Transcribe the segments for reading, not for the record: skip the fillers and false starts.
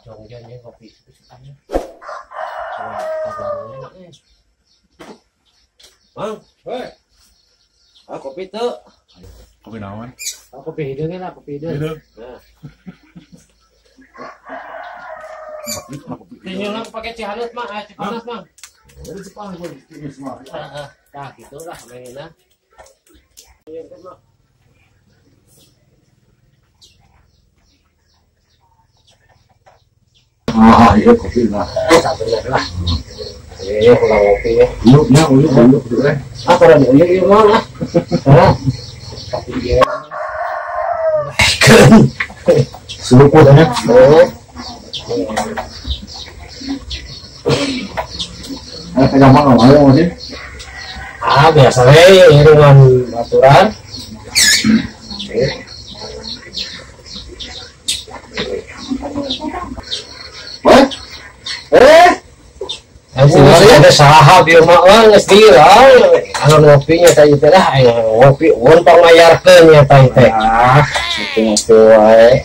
Jongjon ya kopi sukanya. Coba enak. Bang, weh. Ah kopi tuh. Kopi naon? Ah kopi hideung lah, kopi hideung. Nah. Ini lah pakai cihalut mah, cipanas mah. Cipanas gua ini semua. Heeh. Tah gitu lah mainna. Ah, iya kopi lah. Bener lah. Iya, kurang kopi ya. Uyuk nya, uyuk, uyuk, uyuk. Ah, kurang uyuk, uyuk mah lah. Hah? Kopi dia. Seluput ya. Oh. Eh, kayak mana ayo masih? Ah, biasa we, irungan aturan. Ada saha bieu mah geus dieu anu ngopinya teh teh lah ngopi ulun pangmayarkeun nya teh teh. Ah, kitu ngopi wae.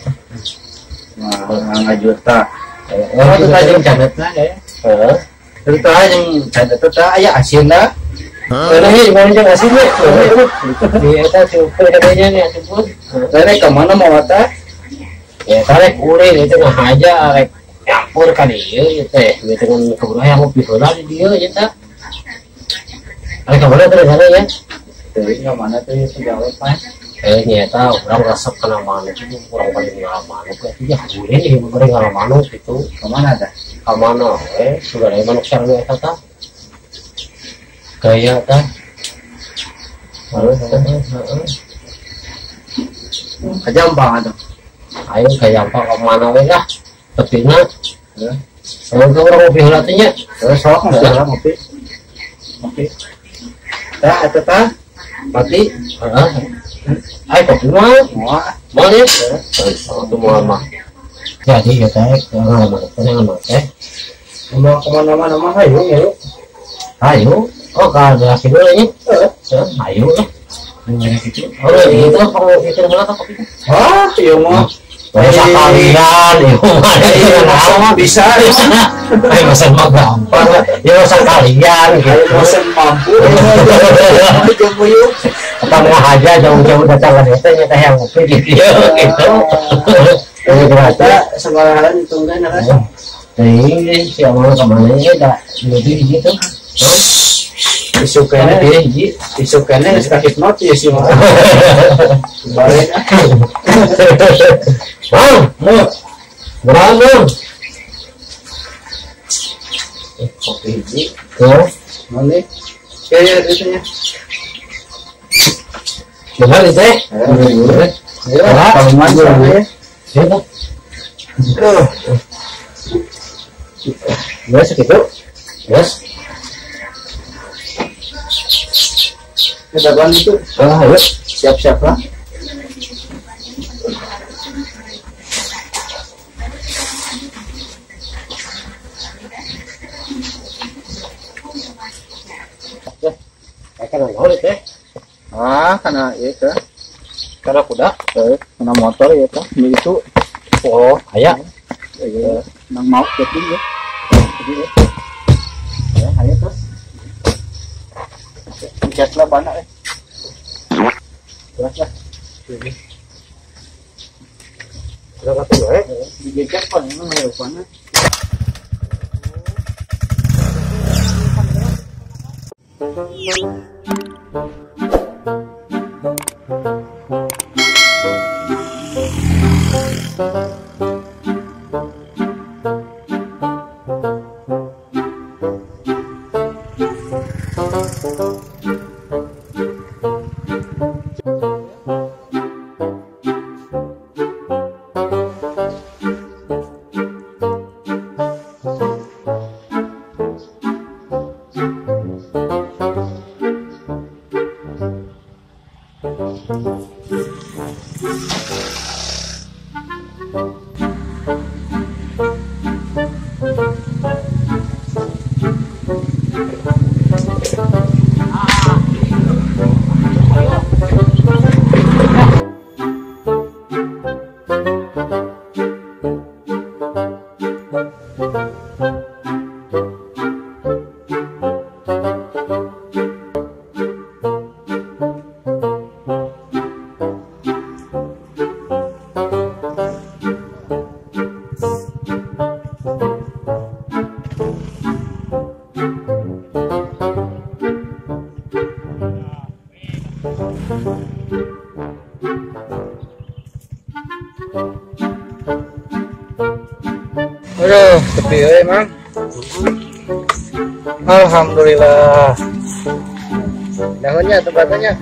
Wah, ngajuta. Oh, teh jeung canetna ya. Heeh. Teu tah jeung canet teh aya asinna. Heeh, mun jeung asin we. Di eta cukup kadenya nya cukup. Rek ka mana mawa teh? Ya rek ulin itu ngahaja rek nyampur ka dieu ieu teh dengan keburu hayang ngopi heula di dieu ieu teh. Ari ka mana teh sana ya? Teuing ka mana teh sejauh pan? Eh nya eta urang resep kana manuk itu urang paling ngalamanuk atuh ya ulin ieu bari ngalamanuk kitu. Ka mana teh? Ka mana we sudah aya manuk sarua eta tah. Gaya tah. Heeh heeh. Ka Jampang atuh. Ayo ka Jampang ka mana we lah. Tepina, kalau ke orang ngopi heula teh nya, sok ngopi heula ngopi. Ngopi. Tah eta tah. Mati. Heeh. Ai kopi mah. Moal. Moal ya? Heeh, moal mah. Jadi ya teh, ngalaman teh ngalaman teh. Mau kemana-mana mah hayu ya. Hayu. Oh, ka laki dulu nya. Heeh. Hayu lah. Oh, gitu kalau gitu heula tah kopi teh. Hah, ieu mah. Masa kalian, ya bisa, ayo masa mah gampang, ya masa kalian, ayo masa mampu, apa nggak aja jauh-jauh datang ke desa nyata yang ngopi gitu, gitu. Kita segala hal ditungguin apa? Ini siapa kemana ini tak lebih gitu. Isukanya, isukanya suka hipnotis sih mah. Balik. Bang, berapa bang? Kopi hiji. Oh, mana? Ya, itunya. Benar itu teh? Ya, kalau maju ya. Ya, Bang. Yes, gitu. Yes. Kita bantu itu. Ah, ayo. Siap-siap lah. Karena naon teh? Ah, karena itu. Karena kuda, karena motor ya teh, itu. Oh, aya. Iya, nang mau jadi ya. Jadi ya. Ya, aya terus. Pencet lah banyak ya. Jelas lah. Udah kata gue. Digejar pan, emang ya pana. Aduh, sepi euy, Mang. Alhamdulillah. Dahunnya tempatnya.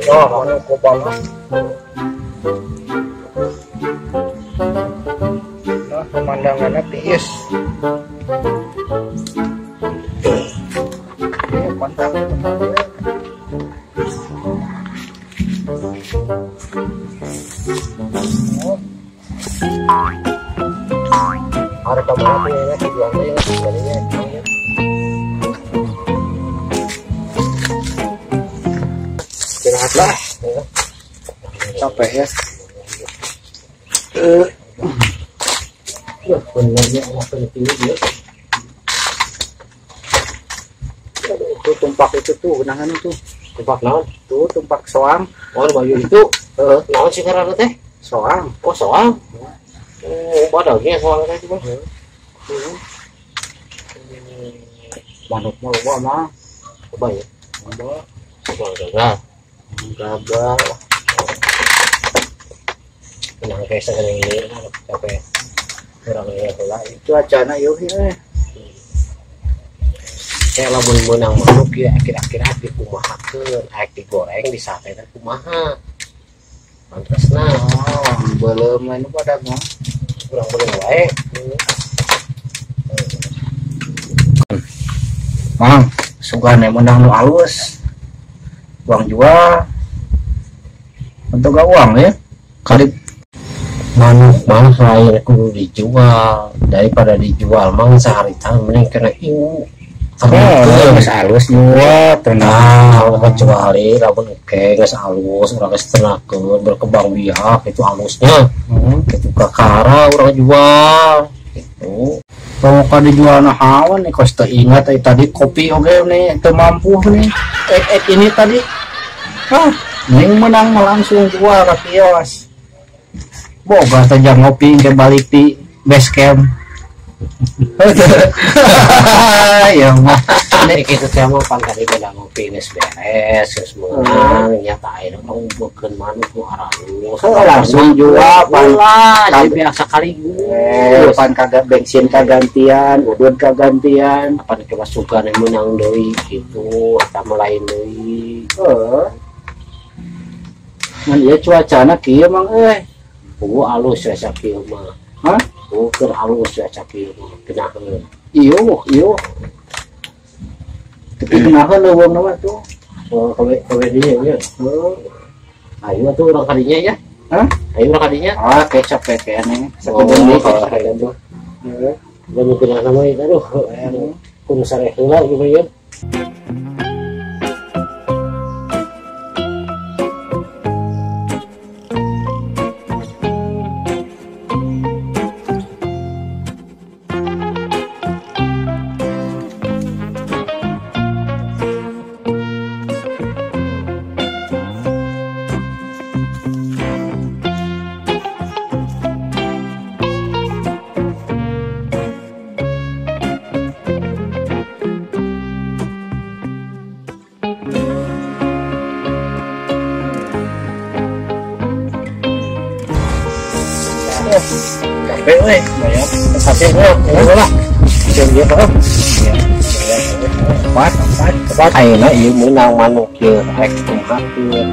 Oh, mana kobang. Nah, pemandangannya tiis. Ini kontak tempatnya. Oh. Ada kamar tuh ya, tujuannya ya, tujuannya. Istirahat lah, capek ya. Benernya apa itu dia? Itu tumpak itu tuh, genangan itu. Tumpak naon? Tuh tumpak soang. Oh, baju itu. Naon sih karena teh? Soang. Oh, soang. Oh, badagnya soang teh itu, Bang. Manuk mah loba mah. Loba ya? Loba. Loba gagal. Gagal. Menang kayak segini ini capek. Kurang ya lah. Cuacana ieu heuh. Kayak lamun meunang manuk ya akhir-akhir hati kumahakeun, arek digoreng disate teh kumaha. Pantasna. Oh, beuleum anu pada mah. Kurang beuleum wae. Mang, sugane meunang nu alus. Uang jual. Untuk gak uang ya? Kali manuk mah lain kudu dijual, daripada dijual mang sehari tahun mending kena iu. Oh, geus alus jual, tenang, kecuali lamun oke geus alus, urang geus ternakeun berkembang biak itu alusnya. Itu kakara urang jual gitu. Kalau ka dijual nahaon nih kos teu ingat tadi kopi oge nih teu mampu nih. Ini tadi. Hah, mending menang mah langsung jual ka kios. Boga teh jam ngopi ke balik di base camp. Ya mah nih kitu teh mah pan tadi beda ngopi geus beres geus meunang nya tah ayeuna mah ngumpulkeun manuk nu aralus. Langsung jual pan lah jadi biasa kaligus. Pan kagak bensin kagantian, udud kagantian. Apa coba sugan meunang deui kitu eta mah lain deui. Heeh. Ngan ieu cuacana kieu mang euy. Puguh alus cuaca kieu mah. Hah? Puguh keur alus cuaca kieu mah genaheun. Iyo, iyo. Tapi genaheun leuweung mah tuh. Oh, kawe dinya nya. Heeh. Ayo atuh urang kadinya ya. Hah? Ayo urang kadinya. Ah, kecap keneh. Sakedeung deui kecap tuh. Heeh. Da mungkin mah aduh. Kudu sareh heula ieu mah ya. Capek weh, bayar. Capek weh, lah. Jeung ieu heuh. Iya. Empat. Ayeuna ieu meunang manuk ieu rek kumahakeun.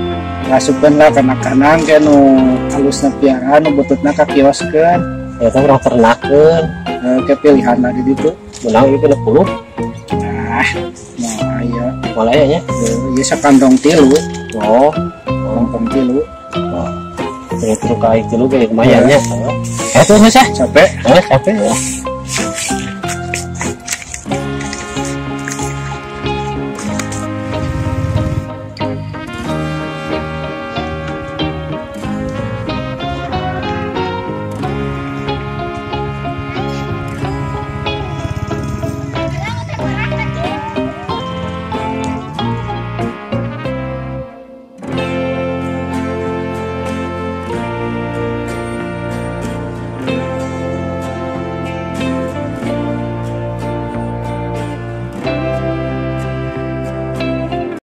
Ngasupkeun lah kana kanan ke nu alusna piara nu bututna ka kioskeun. Eta urang ternakeun. Ke pilihanna di ditu. Meunang ieu 60. Ah, nah aya. Moal aya nya. Ieu sakantong tilu. Oh, kantong tilu. Oh. Terus ka tilu ge lumayan nya. Tuh geus ah. Capek. Capek ya.